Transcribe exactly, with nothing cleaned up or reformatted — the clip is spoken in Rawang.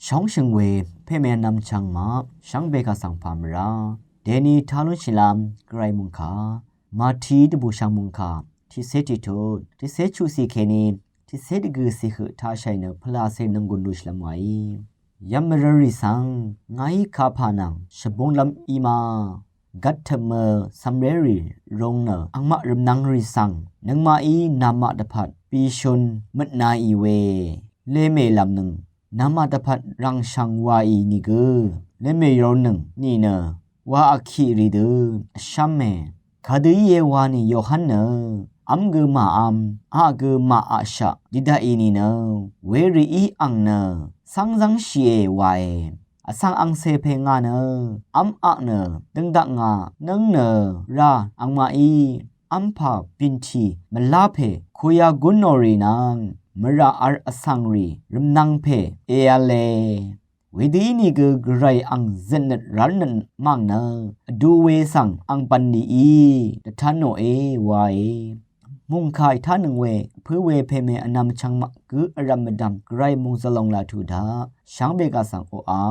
Shóngshø̀ng we pème vnvm chvngmaq shvngbe kaq svng pà mvrá dèni tá lúnshìlv́m Gvray mòngkà Mati dvbùshv̀ng mòngkà tiqcé tiqtut, tiqcé chuqcì kèní tiqcé dvgø̀cì høq taqshàì nø pvlacè nònggùn lushìlv́m wàí. Yv̀m mvrø̄rì svng ngàí kapà nvng shvbunglv́m í ma gvttø̀mø cv̀mrérì rūng nø angmaq rvmnv̄ngrì svng nøngmaqí namaq dvpvt bishun møtnaì we lemèlv̀mnøng namaq dvpvt rv̀ngshv̀ng wàì nìgø lemèyurnøng nìnø wa vkiqrì dø vshv́me. Kadø íe wa nì Yohan nø v́m gø màvm aq gø màaqshaq didaqì nìnø werìí ang nø cv́ngzv́ngshìe wae. Vsvng angcè pè ngà nø v́m aq nø døngdaq ngà nǿng nø rá angmaqí v́mpà bìntì mvlá pè kuyagún nòrì nvng mvrà v̄l vsvngrì rvmnv̄ng pè èv̄le. Wedø ínìgø Gvray ang zøtnøt rálnøt màng nø vdu we svng ang bv̀nlìí dvtá nòe wae. Mùngkà ètánøng we pǿ we pème vnvm chvngmaq gǿ vrv̀m mvdv̀m Gvray mòngzvlòng laq tuq daq shvngbe kaq svng oqà.